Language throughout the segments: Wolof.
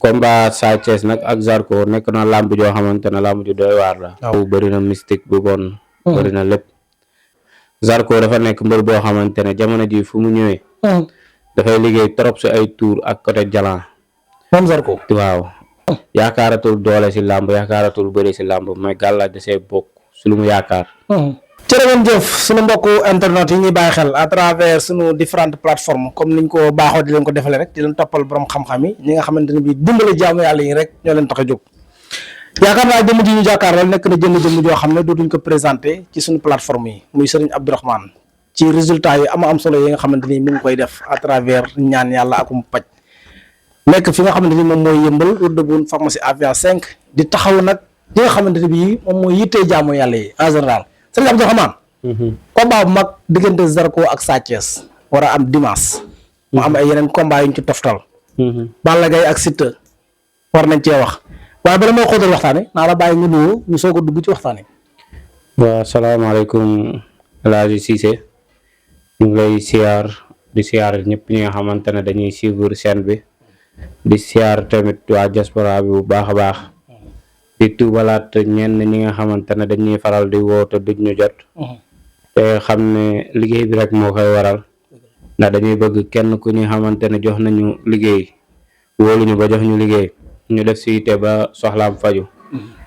combat Sa Thiès nag ak Zarko nekk na làmb joo xamante ne làmb ju doy waar la. waaw bëri na mystique bu bon. bëri na lépp. Zarko dafa nekk mbër boo xamante ne jamono ji fu mu ñëwee. dafay liggéey trop si ay tour ak côté jalan. moom Zarko. waaw. yaakaaratul doole si làmb yaakaaratul bëri si làmb mais gàllaaj da see bokk si lu mu yaakaar. jërëjëf sunu mbokku internet yi ñuy bàyyi xel à travers sunu différentes plateformes comme niñ ko baaxoo di leen ko defalee rek di leen toppal borom xam-xam yi ñi nga xamante ne bii dimbale jaamu yàlla yi rek ñoo leen tax a jóg. yaakaar naa jëmm ji ñu jàkkaarloo nekk na jëmm joo xam ne dootuñ ko présenté ci sunu plateforme yi muy Serigne Abdourahmane ci résultat yi am solo yi nga xamante ni mi ngi koy def à travers ñaan yàlla akum paj nekk fi nga xamante ni moom mooy yëmbal route de Boune pharmacie Avia 5 di taxaw nag li nga xamante ne bii moom mooy yittee jaamu yàlla yi en général. Serigne Abdourahmane combat bu mag diggante Zarko ak Sa Thiès war a am dimanche mu am ay yeneen combat yu ñu ci toftal Balla Gaye ak Siteu war nañ cee wax waaye bala moo xóotal waxtaane naa la bàyyi nga nuyoo ñu soog a dugg ci waxtaane. waaw asalaamaaleykum El Hadji Cissé ñu ngi lay siyaar di siyaar ñëpp ñi nga xamante ne dañuy suivre chaîne bi di siyaar tamit waa diaspora bi bu baax a baax di tuubalaat ñenn ñi nga xamante ne dañuy faral di woote duñ ñu jot te xam ne liggéey bi rek moo koy waral ndax dañuy bëgg kenn ku ñu xamante ne jox nañu liggéey wóoluñu ba jox ñu liggéey ñu def si te ba soxlaam faju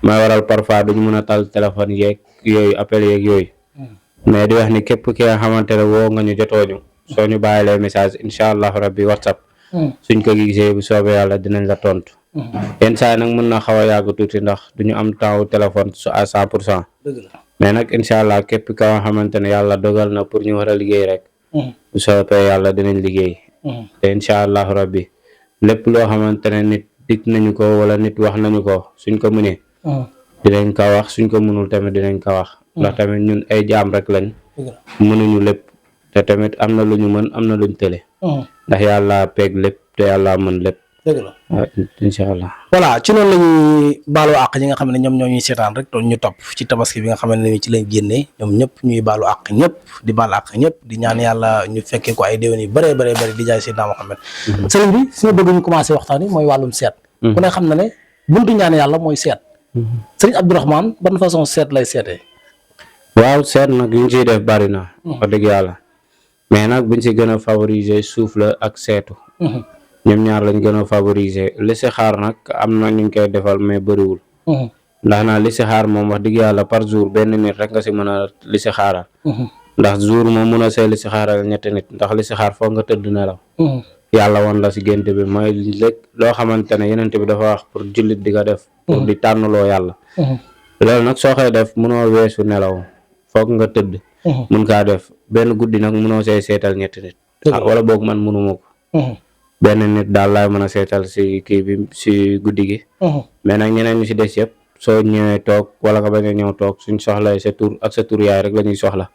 may waral parfois duñu mën a tal téléphone yeeg yooyu appel yeeg yooyu mais di wax ni képp ki nga xamante ne woo nga ñu jotooñu soo ñu bàyyilee message incha allah rabbi whatsapp suñ ko gisee bu soobee yàlla dinañ la tontu. yenn saa yi nag mën na xaw a yàgg tuuti ndax duñu am temps téléphone à 100%. mais nag incha allah képp ka nga xamante ne yàlla dogal na pour ñu war a liggéey rek. bu soobee yàlla dinañ liggéey. te incha allah rabbi lépp loo xamante ne nit dig nañu ko wala nit wax nañu ko suñ ko mënee. dinañ ko wax suñ ko mënul tamit dinañ ko wax. ndax tamit ñun ay jaam rek lañ. mënuñu lépp te tamit am na lu ñu mën am na luñ tële. ndax yàlla peeg lépp te yàlla mën lépp. dëgg la waaw incha allah. voilà ci noonu la ñuy baalu àq ñi nga xam ne ñoom ñoo ñuy seetaan rek doon ñu topp ci tabaski bi nga xam ne ci lañ génnee ñoom ñëpp ñuy baalu àq ñëpp di baalu àq ñëpp di ñaan yàlla ñu fekkee ko ay déwén yu bëree bëri di jaay Seydina Mohamed. sëriñ bi suñu bëgg ñu commencé waxtaan yi mooy wàllum seet. ku ne xam na ne buntu ñaan yàlla mooy seet. sëriñ Abdourahmane ban façon seet lay seetee. waaw seet nag li ñu ciy def bari na. wax dëgg yàlla mais nag buñ si gën a favoriser suuf la ak seetu. ñoom ñaar lañ gën a favoriser listixaar nag am na ñu koy defal mais bëriwul. ndax naa listixaar moom wax dëgg yàlla par jour benn nit rek nga si mën a listixaaral. ndax jour moom mën a see listixaaral ñetti nit ndax listixaar foog nga tëdd nelaw. yàlla woon la si gént bi mooy lépp loo xamante ne yeneen bi dafa wax pour jullit di ko def. pour di tànnaloo yàlla. loolu nag soo koy def mënoo weesu nelaw foog nga tëdd. mun kaa def benn guddi nag mënoo see seetal ñetti nit. wala boog man mënuma ko. benn nit daal laay mën a seetal si kii bi si guddi gi. mais nag ñeneen ñu si des yëpp soo ñëwee toog wala nga bañ a ñëw toog suñ soxla sa tur ak sa tur yaay rek la ñuy soxla.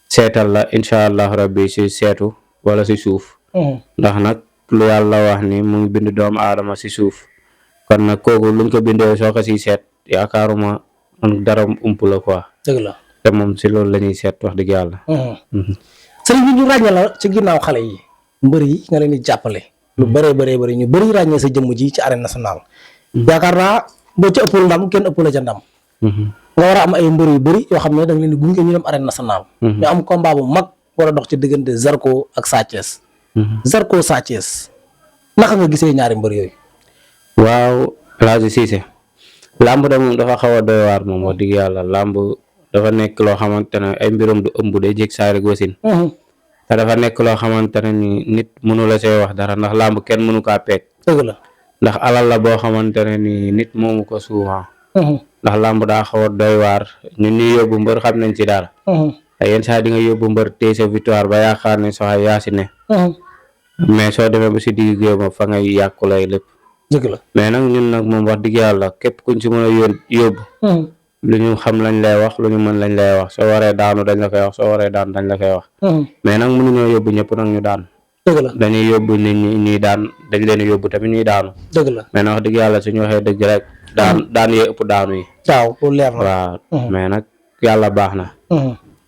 seetal la incha allah rabbi si seetu wala si suuf. ndax nag lu yàlla wax ni mu ngi bind doomu aadama si suuf kon nag kooku luñ ko bindee soo ko siy seet yaakaaruma dara ump la quoi. dëgg la te moom si loolu la ñuy seet wax dëgg yàlla. sëriñ bi ñu ràññee la ci ginnaaw xale yi. mbër yi nga leen di jàppale lu bëree bëri ñu bëri ràññee sa jëmm ji ci arène nationale yaakaar naa boo ci ëppul ndam kenn ëppul la ca ndam nga war a am ay mbër yu bëri yoo xam ne da nga leen di gunge ñu dem arène nationale ñu am combat bu mag war a dox ci diggante Zarko ak Sa Thiès Zarko Sa Thiès naka nga gisee ñaari mbër yooyu. waaw El Hadji Cissé làmb de moom dafa xaw a doy waar moom wax dëgg yàlla làmb dafa nekk loo xamante ne ay mbiram du ëmb day jég saari wasin te dafa nekk loo xamante ne ni nit mënu la see wax dara ndax làmb kenn mënu kaa peeg. dëgg la ndax alal la boo xamante ne ni nit moomu ko souvent. ndax làmb daa xaw a doy waar ñun ñuy yóbbu mbër xam nañ ci dara. te yenn saa di nga yóbbu mbër téye sa victoire ba yaakaar ne sax yaa si ne. mais soo demee ba si digg géew ma fa ngay yàqu lay lépp. dëgg la mais nag ñun nag moom wax dëgg yàlla képp kuñ si mën a yóbbu. lu ñu xam lañ lay wax lu ñu mën lañ lay wax soo waree daanu dañ la koy wax soo waree daan dañ la koy wax. mais nag mënuñoo yóbbu ñëpp nag ñu daan. dëgg la dañuy yóbbu nit ñi ñuy daan dañ leen yóbbu tamit ñuy daanu. dëgg la mais nag wax dëgg yàlla suñu waxee dëgg rek. daan yee ëpp daanu yi. waaw loolu leer na waaw mais nag yàlla baax na.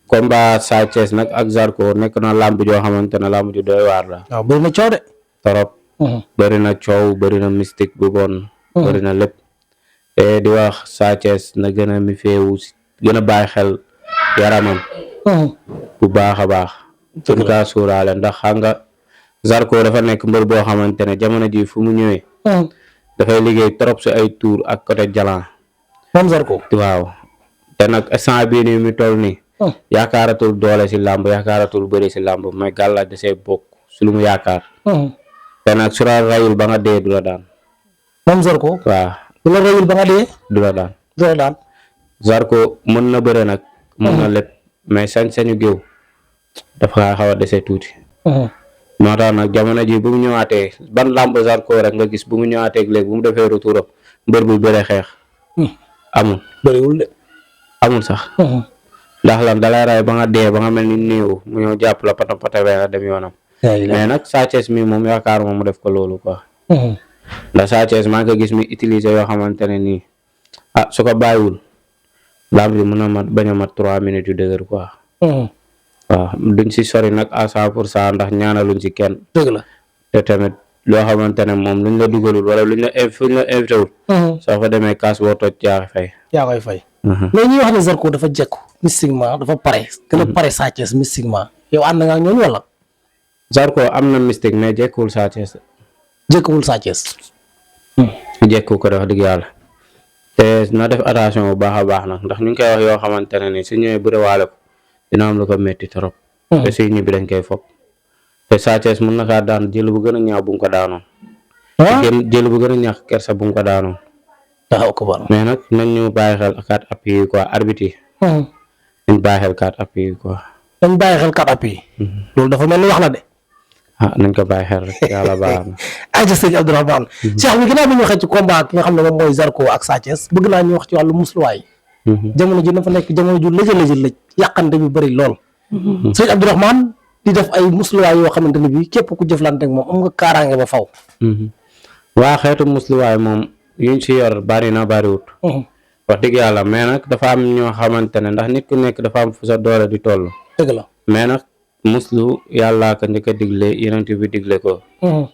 combat Sa Thiès nag ak Zarko nekk na làmb joo xamante ne làmb ju doy waar la. waaw bëri na coow de. torop bëri na coow bëri na mystique bu bon. bëri na lépp te di wax Sa Thiès na gën a mi feewu gën a bàyyi xel yaramam bu baax a baax gën kaa suuraale ndax xam nga Zarko dafa nekk mbër boo xamante ne jamono ji fu mu ñëwee dafay liggéey trop si ay tour ak côté jalan moom Zarko waaw te nag instant bii nii mi toll nii yaakaaratul doole si làmb yaakaaratul bëri si làmb mais gàllaaj da see bokk si lu mu yaakaar te nag su la rayul ba nga dee du la daan moom Zarko waaw du la rayul ba nga dee du la daan du la daan Zarko mën na bëre nag mën na lépp mais sañ-sañu géew dafa xaw a dese tuuti moo tax nag jamono ji bu mu ñëwaatee ban làmb Zarko rek nga gis bu mu ñëwaatee léegi bu mu defee retour am mbër bu bëre xeex amul bëriwul de amul sax ndax lan dalay ray ba nga dee ba nga mel ni néew mu ñëw jàpp la patam patawee nga dem yoonam mais nag Sa Thiès mi moom yaakaar moom mu def ko loolu quoi ndax Sa Thiès maa ngi ko gis mi utiliser yoo xamante ne nii su ko bàyyiwul lamb bi mën a mat bañ a mat 3 minutes yu dëgër quoi waaw duñ si sori nag à 100% ndax ñaanaluñ si kenn dëgg la te tamit loo xamante ne moom luñ la dugalul wala luñ la invité wul soo fa demee kaas boo toj yaa fay koy fay mais ñuy wax ne Zarko dafa jekku mystiquement dafa pare gën a pare Sa Thiès mystiquement yow ànd nga ak ñooñu wala Zarko am na mystique mais jekkuwul Sa Thiès jekkuwul Sa Thiès jekku ko wax dëgg yàlla te na def attention bu baax a baax nag ndax ñu ngi koy wax yoo xamante ne ni su ñëwee bëriwaale ko dina am lu ko métti trop te suy ñibbi dañ koy fopp te Sa Thiès mën na kaa daan jël bu gën a ñaaw bu mu ko daanoon jël bu gën a ñaax kersa bu mu ko daanoon waaw ko baax mais nag nañ ñu bàyyi xel 4 appuis yi quoi arbitre yi nañ bàyyi xel 4 appuis yi quoi nañ bàyyi xel 4 appuis loolu dafa mel ni wax la de nañ ko bàyyi xel rek yàlla baax na aja sëñ Abdourahmane Cheikh bi ginnaaw bi ñu waxee ci combat ki nga xam ne moom mooy Zarko ak Sa Thiès bëgg naa ñu wax ci wàllu musluwaay jamono ji dafa nekk jamono ju lëj yàqante bi bëri lool sëñ Abdourahmane di def ay musluwaay yoo xamante ne bi képp ku jëflante ak moom am nga kaaraange ba faw waa xeetu musluwaay moom yuñ si yor bari na bariwut wax dëgg yàlla mais nag dafa am ñoo xamante ne ndax nit ku nekk dafa am fu sa doole di toll dëgg la mais nag muslu yàllaa ko njëkk a digle yonent bi digle ko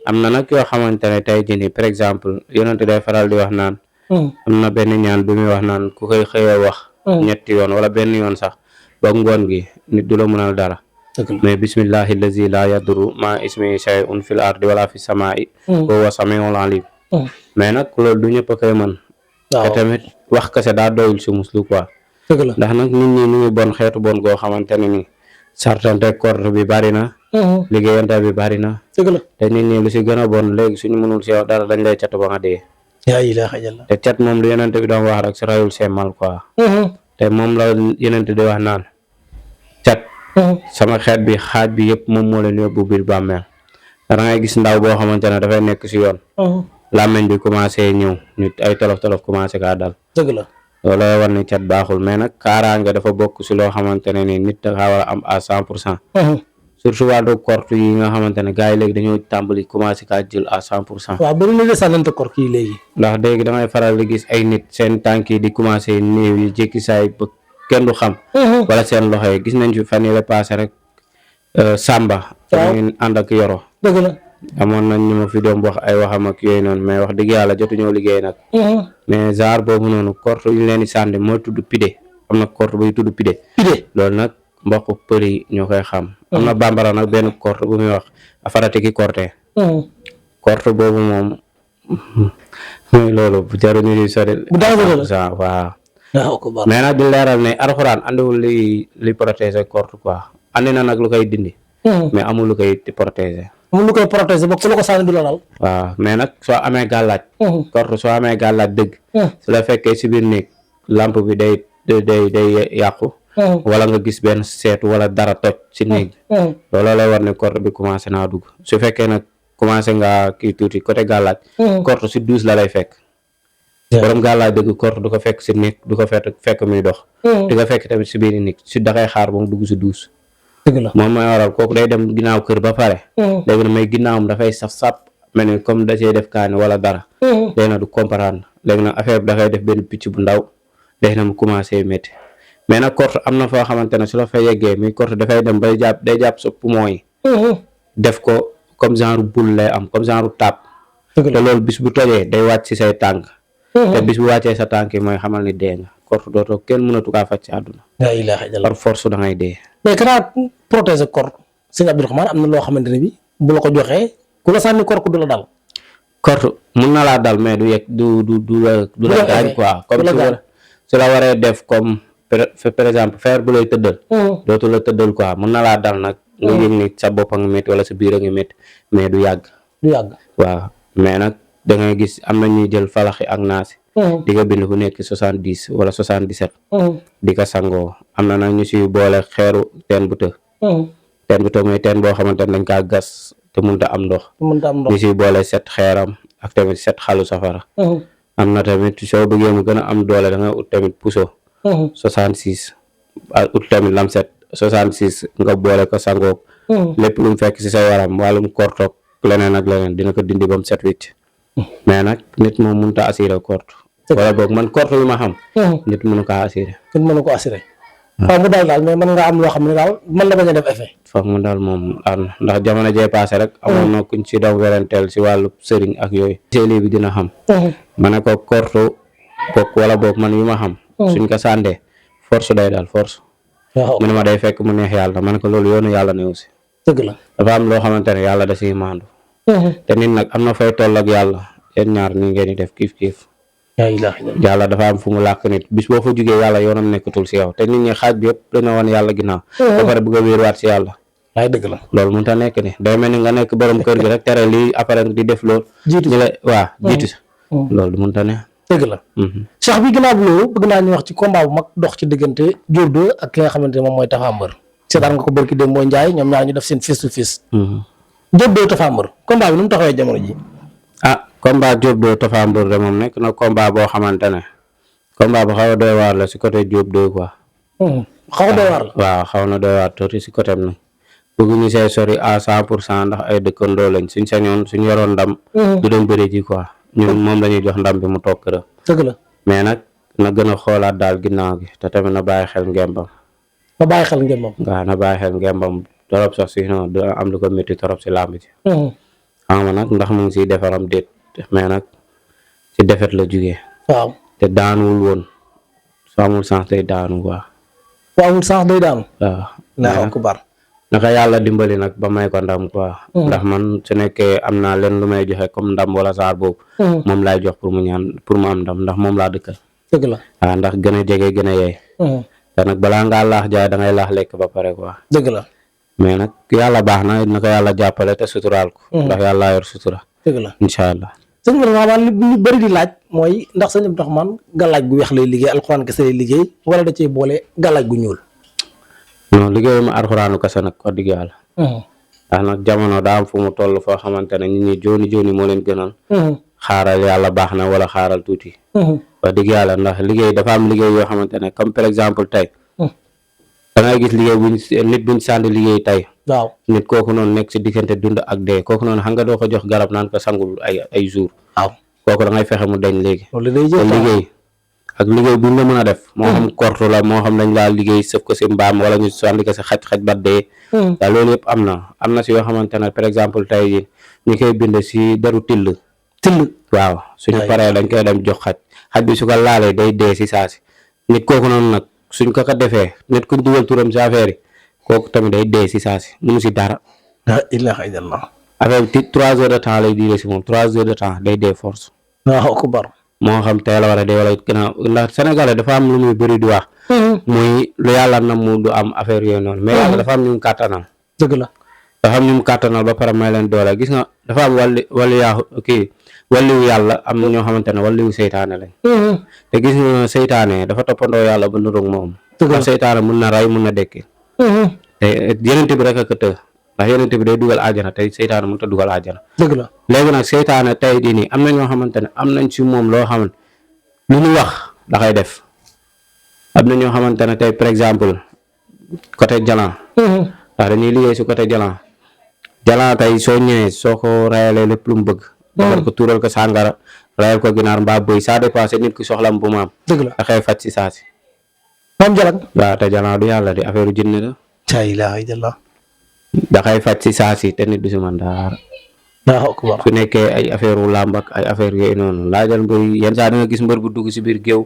am na nag yoo xamante ne tey jii nii par exemple yonent day faral di wax naan am na benn ñaan bu muy wax naan ku koy xëyee wax ñetti yoon wala benn yoon sax ba ngoon gi nit du la mënal dara mais bismillahi allazi la yaduru ma ismi shay'un fil ardi wala fi samaa'i wa huwa samiul alim mais nag loolu du ñëpp a koy mën te tamit wax kese daa doyul si muslu quoi ndax nag nit ñi ñu ngi bon xeetu bon goo xamante ne nii sartante corde bi bari na liggéeyante bi bari na te nit ñi lu si gën a bon léegi suñu mënul si yow dara dañ lay cat ba nga dee yaa ilaaha illallah te cat moom lu yenente bi doon wax rek si rayul see mal quoi te moom la yenente di wax naan cat sama xeet bi xaaj bi yëpp moom moo leen yóbbu biir bàmmeel da ngay gis ndaw boo xamante ne dafay nekk si yoon làmmiñ bi commencé ñëw ñu ay tolof commencé kaa dal dëgg la loolu lay war ne cat baaxul mais nag kaaraange dafa bokk si loo xamante ne ni nit dafa war a am à 100% surtout wàllu korte yi nga xamante ne gars yi léegi dañoo tàmbali commencé kaa jël à 100%. waaw bëri na de sànnante korte yi léegi ndax léegi damay faral di gis ay nit seen tànk yi di commencé néew yi jékki saay ba kenn du xam wala seen loxo yi gis nañ fi fan yi la passé rek Samba dañuy ànd ak Yoro dëgg la amoon nañ ñu ma fi doon wax ay waxam ak yooyu noonu mais wax dëgg yàlla jotuñoo liggéey nag mais genre boobu noonu korte yu ñu leen di sànni mooy tudd pide am na korte buy tudd pide loolu nag mbokk pël yi ñoo koy xam am na bambara nag benn korte bu muy wax afarati ki korte korte boobu moom mooy loolu bu jaru ñu di sori bu dangereux la waaw mais nag di leeral ne alxuraan andiwul li protéger korte quoi andi na nag lu koy dindi mais amul lu koy protéger amul lu koy protéger ba ku la ko sànni du la dal waaw mais nag soo amee gàllaaj korte soo amee gàllaaj dëgg su la fekkee si biir néeg lampe bi day yàqu wala nga gis benn seetu wala dara toj si néeg looloo lay war ne korte bi commencé naa dugg su fekkee nag commencé nga kii tuuti côté gàllaaj korte si douze la lay fekk borom gàllaaj dëgg korte du ko fekk si néeg du ko fekk muy dox di ko fekk tamit si biir néeg si daxay xaar ba mu dugg si douze moom mooy waral kooku day dem ginnaaw kër ba pare léegi na may ginnaawam dafay saf-sap mel ni comme da cee def kaani wala dara léegi na du comprendre léegi nag affaire bi dafay def benn picc bu ndaw léegi na mu commencé métti mais nag korte am na foo xamante ne su la fa yeggee muy korte dafay dem day jàpp sa poumon yi def ko comme genre boule lay am comme genre taab dëgg te la loolu bis bu tojee day wàcc ci say tànk te bis bu wàccee sa tànk yi mooy xamal ni dee nga korte dootoo kenn mënatu kaa faj ci àdduna la ilaha illallah par force da ngay dee. mais kanaa protéger korte sëñ Abdourahmane am na loo xamante ne bi bu la ko joxee ku la sànni korte du la dal. korte mun na laa dal mais du yegg du la gaañ quoi comme su la waree def comme par exemple fer bu lay tëddal dootu la tëddal quoi mun na laa dal nag nga yëg ni sa bopp a ngi métti wala sa biir a ngi métti mais du yàgg waaw mais nag da ngay gis am na ñuy jël falaxi ak naasi di ko bind ku nekk 70 wala 77 di ko sangoo am na nag ñu si boole xeeru teen bu të mooy teen boo xamante ne dañ kaa gas te mënta am ndox ñu si boole 7 xeeram ak tamit 7 xalu safara am na tamit soo bëggee mu gën a am doole da nga ut tamit puso 66 ut tamit lamset 66 nga boole ko sangoog lépp lu mu fekk si sa yaram wàllum kortoog leneen ak leneen dina ko dindi ba mu set wicc mais nag nit moom mënut a assuré korte wala boog man korte yu ma xam nit mënu kaa assuré waaw mu daal mais mën nga am loo xam ne daal mën na bañ a def effet foog mu daal moom ànd ndax jamono jee passé rek amoon na kuñ ci daw weranteel si wàllu sëriñ ak yooyu seeli bi dina xam ma ne ko korte boog wala boog man yu ma xam suñ ko sàndee force day daal force mu ne ma day fekk mu neex yàlla ma ne ko loolu yoonu yàlla ne aussi dëgg la dafa am loo xamante ne yàlla da siy maandu te nit nag am na fay toll ak yàlla yéen ñaar ni ngeen di def kiif yàlla dafa am fu mu làkk nit bis boo fa jugee yàlla yoonam nekkatul si yow te nit ñi xaaj bi yëpp dañoo wan yàlla ginnaaw ba pare bëgg a wéeruwaat si yàlla dëgg la loolu mënut a nekk ni day mel ni nga nekk borom kër gi rek tere lii après di def loolu ñu la waaw jiitu loolu mënut a ne dëgg la Cheikh bi ginnaaw bu loolu bëgg naa ñu wax ci combat bu mag dox ci diggante Diop 2 ak ki nga xamante ne moom mooy Tapha Mbeur seetaan nga ko barki dem mooy Njaay ñoom ñaar ñu def seen face to face Diop 2 Tapha Mbeur combat bi nu mu taxawee jamono ji combat Diop 2 Tapha Mbeur de moom nekk na combat boo xamante ne combat bu xaw a doy waar la si côté Diop 2 quoi xaw a doy waar la waaw xaw na doy waar tuuti si côté am nag bëgguñu see sori à 100% ndax ay dëkkandoo lañ suñ sañoon suñ yoroon ndam du dem bëri ji quoi ñun moom lañuy jox ndam bi mu toog këram dëgg la mais nag na gën a xoolaat daal ginnaaw gi te tamit na bàyyi xel ngembam waaw na bàyyi xel ngembam torop sax si non du am lu ko métti torop si làmb ji xam nga nag ndax mu ngi siy defaram déet mais nag ci defet la jugee waaw te daanuwul woon su amul sens day daanu quoi amul sens day daanu waaw kubar naka yàlla dimbali nag ba may ko ndam quoi ndax man su nekkee am naa leen lu may joxe comme ndam wala saar boobu moom laay jox pour mu am ndam ndax moom laa dëkkal dëgg la waaw ndax gën a jege gën a yeey te nag balaa ngaa laax jaay da ngay laax lekk ba pare quoi dëgg la mais nag yàlla baax na naka yàlla jàppale te suturaal ko ndax yàlla yor sutura dëgg la incha allah sëñ Abdourahmane li bëri di laaj mooy ndax sëñ Abdourahmane gàllaaj gu weex lay liggéey alxuraan kese lay liggéey wala da cee boole gàllaaj gu ñuul non liggéeyu ma alxuraanu kese nag wax dëgg yàlla ndax nag jamono daa am fu mu toll foo xamante ne nit ñi jooni moo leen gënal xaaral yàlla baax na wala xaaral tuuti wax dëgg yàlla ndax liggéey dafa am liggéey yoo xamante ne comme par exemple tey da ngay gis liggéey nit buñ sànni liggéey tey waaw nit kooku noonu nekk si diggante dund ak dee kooku noonu xam nga doo ko jox garab naan ko sangul ay jour waaw kooku da ngay fexe mu deñ léegi loolu day te liggéey ak liggéey buñ la mën a def moo xam kortu la moo xam dañ laa liggéey sëf ko si mbaam wala ñu sànni ko si xaj ba dee daa loolu yëpp am na si yoo xamante ne par exemple tey ji ñu koy bind si deru till waaw suñu paree dañ koy dem jox xaj bi su ko laalee day dee si saasi nit kooku noonu nag suñ ko defee nit kuñ dugal turam si affaire yi kooku tamit day dee si saasi mënu si dara la ilaha illallah affaire bi 3 heures de temps lay diire si moom 3 heures de temps day dee force waaw kubar moo xam tey la wala day wala gannaaw ndax sénégalais dafa am lu muy bëri di wax muy lu yàlla na mu du am affaire yooyu noonu mais yàlla dafa am ñu mu kàttanal dëgg la dafa am ñu mu kàttanal ba pare may leen doole gis nga dafa am wàlliwu yàlla am na ñoo xamante ne wàlliwu seytaane lañ te gis nga seytaane dafa toppandoo yàlla ba nuroog moom ndax seytaane mun na rey mun na dekki te yenente bi rek a ko të ndax yenente bi day dugal àjjana tey seytaane mënut a dugal àjjana dëgg la léegi nag seytaane tey di nii am na ñoo xamante ne am nañ si moom loo xamante lu ñu wax da koy def am na ñoo xamante ne tey par exemple côté Jalan ndax dañuy liggéey si côté Jalan tey soo ñëwee soo ko rayalee lépp lu mu bëgg defal ko tuural ko sàngara rayal ko ginaar mbaa bëy ça dépassé nit ki soxlam bu mu am dëgg la da koy faj si saasi moom Jalan waaw te Jalan du yàlla di affaire jinne la la ilaha illallah da koy faj si saasi te nit du si man dara waaw ko war su nekkee ay affaire wu làmb ak ay affaire yooyu noonu laajal mbër yi yenn saa da nga gis mbër bu dugg si biir géew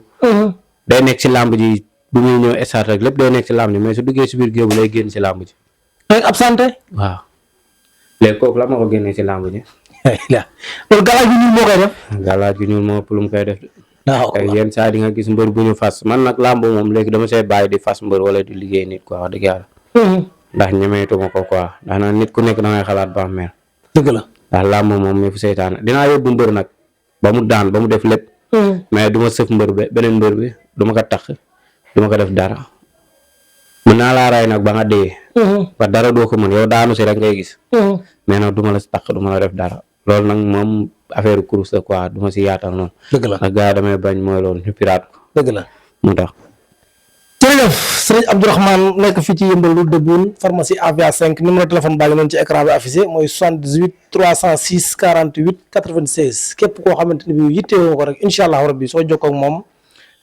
day nekk si làmb ji bu muy ñëw start rek lépp day nekk si làmb ji mais su duggee si biir géew bi lay génn si làmb ji rek absenté waaw léegi kooku la ma ko génnee si làmb ji loolu galaaj bi ñuul moo koy def galaaj gi ñuul moo ëpp lu mu koy def waaw ay yenn saa di nga gis mbër bu ñu fas man nag làmb moom léegi dama see bàyyi di fas mbër wala di liggéey nit quoi wax dëgg yàlla ndax ñemeetuma ko quoi ndax nag nit ku nekk da ngay xalaat ba mel dëgg la ndax làmb moom mi fu seytaane dinaa yóbbu mbër nag ba mu daan ba mu def lépp mais du ma sëf mbër bi beneen mbër bi du ma ko tax du ma ko def dara mën naa laa ray nag ba nga dee ba dara doo ko mën yow daanu si rek ngay gis mais nag du ma la si tax du ma la def dara loolu nag moom affaire course la quoi du ma si yaatal noonu dëgg la ndax gars yi damay bañ mooy loolu ñu piraat ko dëgg la mu tax jërëjëf sëriñ Abdourahmane nekk fii ci Yeumbeul lu dëbbuun pharmacie Avia 5 numéro téléphone baa ngi noonu ci écran bi affiché mooy 78 306 48 96 képp koo xamante ni bi yittewoo ko rek incha allah rabbi soo jokkoo ak moom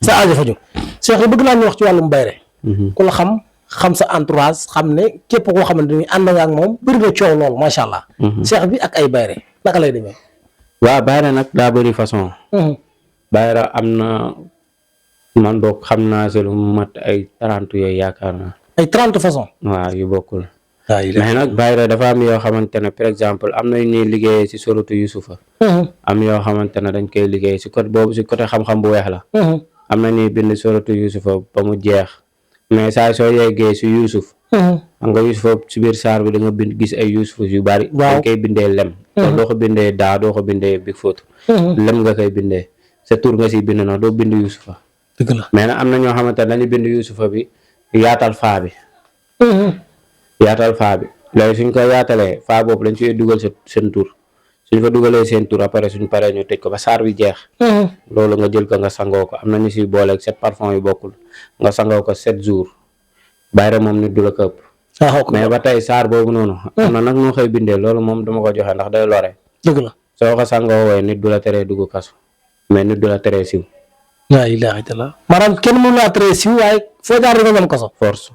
sa aajo faju Cheikh yi bëgg naa ñu wax ci wàllum bayre ku la xam sa entourage xam ne képp koo xamante ni ànd nga ak moom bëri na coow lool macha allah Cheikh bi ak ay bayre naka lay demee waaw bayre nag daa bëri façon bayre am na man boog xam naa si lu mat ay 30 yooyu yaakaar naa ay 30 façon waaw yu bokkul mais nag bayre dafa am yoo xamante ne par exemple am na ñuy liggéeyee si suratu Yusufa am yoo xamante ne dañ koy liggéey si côté boobu si côté xam-xam bu weex la am na ñuy bind suratu Yusufa ba mu jeex mais saa soo yeggee si Yusuf xam nga Yusufa si biir saar bi da nga bind gis ay Yusuf yu bari dañ koy bindee lem doo ko bindee daa doo ko bindee big foot lem nga koy bindee sa tur nga si bind na doo bind Yusufa dëgg la mais nag am na ñoo xamante ne dañu bind Yusufa bi yaatal faa bi léegi suñ ko yaatalee faa boobu dañ ciy dugal seen tur suñ fa dugalee seen tur après suñ paree ñu tëj ko ba saar bi jeex loolu nga jël ko nga sangoo ko am na ñu si booleeg 7 parfum yu bokkul nga sangoo ko 7 jours bayre moom nit du la ko ëpp mais ba tey saar boobu noonu am na nag noo koy bindee loolu moom dama ko joxe ndax day lore dëgg la soo ko sangoo wooye nit du la teree dugg kasu mais nit du la teree siw laa ilaaha illallah maanaam kenn mënu laa teree siw waaye foo jaar nga dem kaso force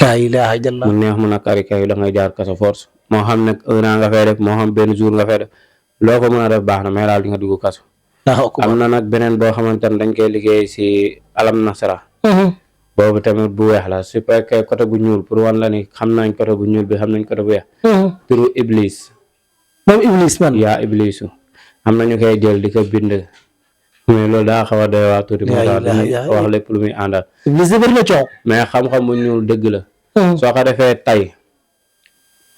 laa ilaaha illallah mu neex mu nakari kay da ngay jaar kaso force moo xam ne 1 an nga fay def moo xam benn jour nga fay def loo ko mën a def baax na mais daal di nga dugg kaso am na nag beneen boo xamante ne dañ koy liggéey si alam nasara boobu tamit bu weex la su fekkee côté bu ñuul pour wan la ni xam nañ côté bu ñuul bi xam nañ côté bu weex turu iblis moom iblis man yaa iblisu am na ñu koy jël di ko bind mais loolu daa xaw a doy waa tuuti moo tax du wax lépp lu muy àndal iblis da bëri na coow mais xam-xam bu ñuul dëgg la soo ko defee tay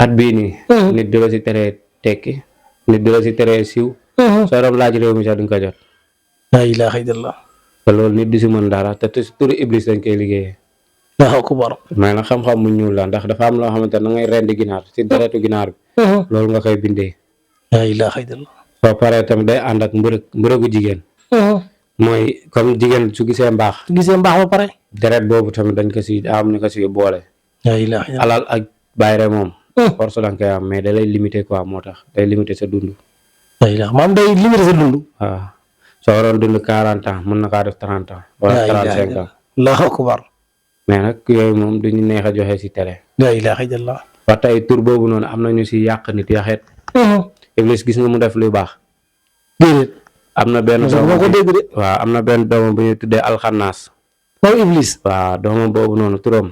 at bii nii nit du la si teree tekki nit du la si teree siw soo doon laaj réew mi sax duñ ko jot laa ilaaha illallah te loolu nit du si mën dara te turu iblis dañ koy liggéeyee Allahu akbar mais nag xam-xam bu ñuul la ndax dafa am loo xamante ne da ngay rendi ginaar si deretu ginaar bi loolu nga koy bindee laa ilaaha illallah soo paree tamit day ànd ak mbërëgu jigéen mooy comme jigéen su gisee mbaax ba pare deret boobu tamit dañ ko si am ñu ko si boole laa ilaaha illallah alal ak bayre moom force da nga koy am mais da lay limité quoi moo tax day limité sa dund laa ilaaha maam day limité sa dund waaw soo waroon dund 40 ans mën na kaa def 30 ans wala 35 ans Allahu akbar mais nag yooyu moom duñu neex a joxe si télé laa ilaaha illallah ba tey tur boobu noonu am na ñu si yàq nit yaxeet iblis gis nga mu def luy baax déedéet am na benn doomam ko dégg de waaw am na benn doomam bu ñuy tuddee alxanaas moom iblis waaw doomam boobu noonu turam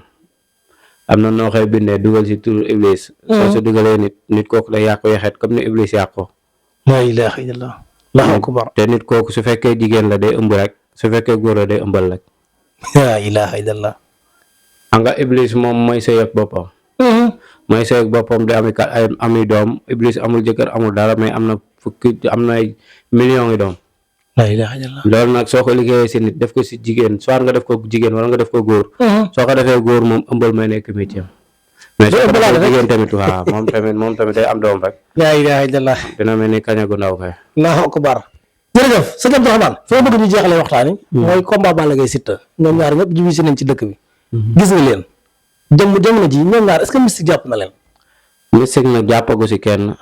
am na noo koy bindee dugal si turu iblis soo si dugalee nit kooku day yàqu yaxeet comme ni iblis yàqoo laa ilaaha illallah Allahu akbar te nit kooku su fekkee jigéen la day ëmb rek su fekkee góor la day ëmbal rek laa ilaaha illallah xam nga iblis moom mooy sëy ak boppam mooy sëy ak boppam di ami doom iblis amul jëkkër amul dara mais am na ay millions yi doom laa ilaaha illallah loolu nag soo ko liggéeyee si nit def ko si jigéen soit nga def ko jigéen wala nga def ko góor soo ko defee góor moom ëmbal may nekk métier mais soo ko defee jigéen tamit waaw moom tamit day am doom rek laa ilaaha illallah dina mel ni kaña gu ndaw kay Allahu akbar jërëjëf sëñ Abdourahmane foo bëgg ñu jeexalee waxtaan yi mooy combat Balla Gaye Siteu ñoom ñaar ñëpp jibi si nañ ci dëkk bi gis nga leen jamono ji ñoom ñaar est-ce que mystique jàpp na leen mystique nag jàppagu si kenn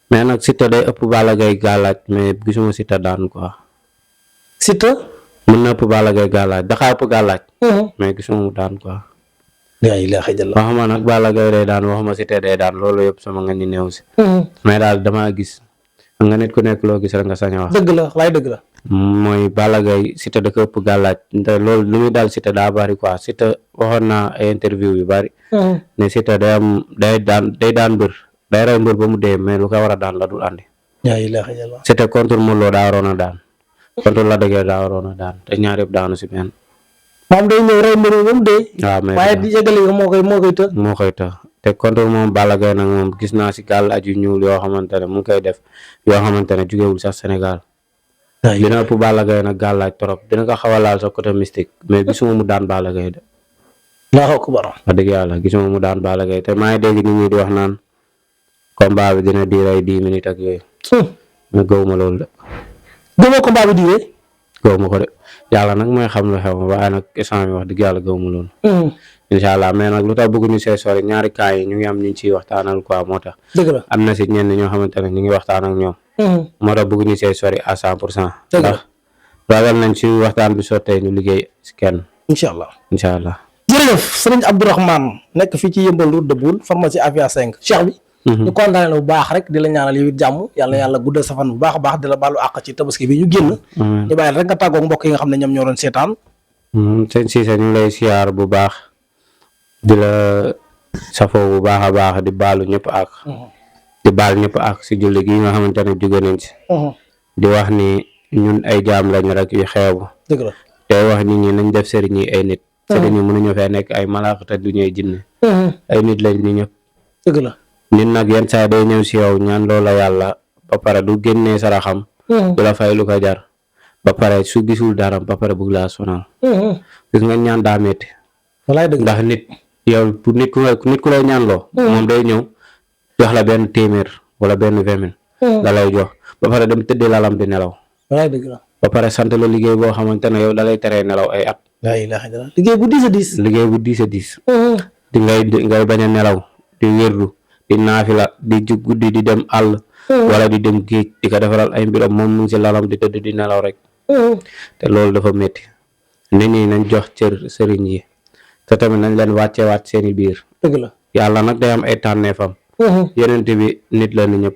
mais nag Siteu day ëpp Balla Gaye gàllaaj mais gisuma Siteu daan quoi Siteu mën na ëpp Balla Gaye gàllaaj daxaa ëpp gàllaaj mais gisuma mu daan quoi la ilaha illallah. waxuma nag Balla Gaye day daan waxuma Siteu day daan loolu yëpp sama nga ñu néew si. mais daal damaa gis nga nit ku nekk loo gis rek nga sañ a wax. dëgg la laay dëgg la. mooy Balla Gaye Siteu da ko ëpp gàllaaj te loolu lu muy daal Siteu daa bari quoi Siteu waxoon naa ay interview yu bari. ne Siteu day daan mbër day rey mbër ba mu dee mais lu ko war a daan la dul andi. la ilaha illallah. Siteu contre Modou Lo daa waroon a daan contre Lac de Guiers daa waroon a daan te ñaar yëpp daanu si benn. moom day ñëw rey mbir mi ba mu dee. waaw mais waaye di yëgali moo koy të. moo koy të te contre moom Balla Gaye nag moom gis naa si gàllaaj yu ñuul yoo xamante ne mu ngi koy def yoo xamante ne jugewul sax Sénégal. dina ëpp Balla Gaye nag gàllaaj trop dina ko xaw a laal sa côté mystique mais gisuma mu daan Balla Gaye de. waaw ko baram. wax dëgg yàlla gisuma mu daan Balla Gaye te maa ngi dégg nit ñi di wax naan combat bi dina diir ay 10 minutes ak yooyu. mais gëwuma loolu de. gëmoo combat bi diiree. gëwuma ko de yàlla nag mooy xam lu xew waaye nag instant bi wax dëgg yàlla gëwuma loolu. incha allah mais nag lu tax bëgguñu see sori ñaari cas yi ñu ngi am ñu ciy waxtaanal quoi moo tax. dëgg la am na si ñenn ñoo xamante ne ñu ngi waxtaan ak ñoom. moo tax bëgguñu see sori à 100%. dëgg la ndax ragal nañ si waxtaan bi sottee ñu liggéey si kenn. incha allah. incha allah. jërëjëf sëriñ Abdourahmane nekk fii ci Yeumbeul Route de Boul pharmacie Afia 5 cheikh bi. ñu kontaanee la bu baax rek di la ñaanal yow it jàmm yàlla yàlla guddal sa fan bu baax a baax di la baalu àq ci tabaski bi ñu génn. ñu bàyyi rek nga tàggoog mbokk yi nga xam ne ñoom ñoo doon seetaan. sëñ Cissé ñu lay siyaar bu baax di la safoo bu baax a baax di baalu ñëpp ak di baal ñëpp ak si julli gi nga xamante ne jóge nañ si di wax ni ñun ay jaam lañ rek yu xeebu dëgg la te wax nit ñi nañ def sëriñ yi ay nit sëriñ yi mënuñu fee nekk ay malaaka te du ñuy jinne ay nit lañ ni ñëpp dëgg la nit nag yenn saa day ñëw si yow ñaan loola yàlla ba pare du génnee saraxam du la fay lu ko jar ba pare su gisul dara ba pare bëgg laa sonal gis nga ñaan daa metti walaay dëgg ndax nit yow pour nit ku lay ñaan loo moom day ñëw jox la benn téeméer wala benn 20 000 da lay jox ba pare dem tëddee lalam di nelaw walaay dëgg la ba pare sant la liggéey boo xamante ne yow da lay teree nelaw ay at laa ilaaha illallaah liggéey bu diis a diis liggéey bu diis a diis di ngay bañ a nelaw di wérdu di naafila di jug guddi di dem àll wala di dem géej di ko defaral ay mbiram moom mu ngi si lalam di tëdd di nelaw rek te loolu dafa métti nit ñi nañ jox cër sëriñ yi te tamit nañ leen wàcceewaat seeni biir dëgg la yàlla nag day am ay tànneefam yenente bi nit la ni ñëpp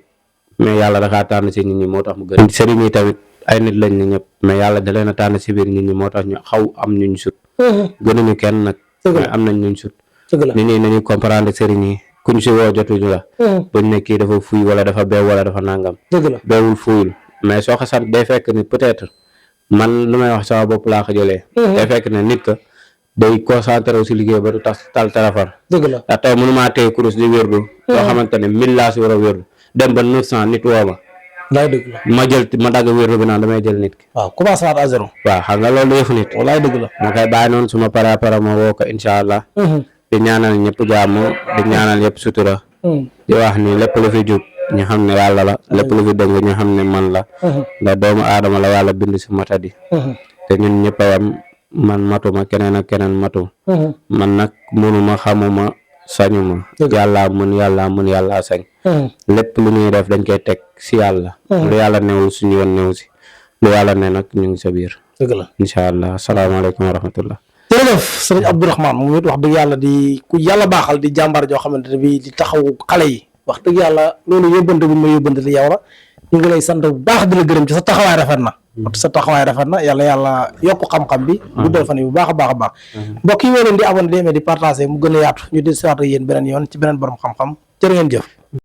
mais yàlla dakaa tànn si nit ñi moo tax mu gën sëriñ yi tamit ay nit lañ ni ñëpp mais yàlla da leen a tànn si biir nit ñi moo tax ñu xaw am ñuñ sut gënuñu kenn nag mais am nañ ñuñ sut nit ñi nañu comprendre sëriñ yi kuñ si woo jotuñu la buñ ne kii dafa fuy wala dafa beew wala dafa nàngam beewul fuyul mais soo ko sant day fekk ni peut-être man lu may wax sama bopp laa ko jëlee day fekk ne nit ka day concentré wu si liggéey ba du tal téléphone dëgg la ndax tey mënumaa téye kurus di wérdu loo xamante ne 1000 laa si war a wérdu dem ba 900 nit woo ma walaay dëgg la ma dagg wérdu bi naan damay jël nit ki waaw commencé waat à zéro waaw xam nga loolu yëfu nit walaay dëgg la ma koy bàyyi noonu suma pare ma woo ko incha allah di ñaanal ñëpp jàmm di ñaanal ñëpp sutura di wax ni lépp lu fi jub ñu xam ne yàlla la lépp lu fi dëng ñu xam ne man la ndax doomu aadama la yàlla bind si matadi te ñun ñëpp a yam man matuma keneen ak keneen matu man nag mënuma xamuma sañuma yàlla mën yàlla sañ lépp lu ñuy def dañ koy teg si yàlla lu yàlla newul suñu yoon new si lu yàlla ne nag ñu ngi sa biir dëgg la incha allah asalaamaaleykum wa rahmatullah jërëjëf sëriñ Abdourahmane moom it wax dëgg yàlla di ku yàlla baaxal di jàmbaar joo xamante ne bi di taxaw xale yi wax dëgg yàlla loolu yóbbante bu ma yóbbante di yow la ñu ngi lay sant bu baax di la gërëm ci sa taxawaay rafet na yàlla yokk xam-xam bi guddal fan yi bu baax a baax a baax mbokk yi woo leen di abonné di partager mu gën a yaatu ñu di siwaat ak yéen beneen yoon ci beneen borom xam-xam jërë ngeen jëf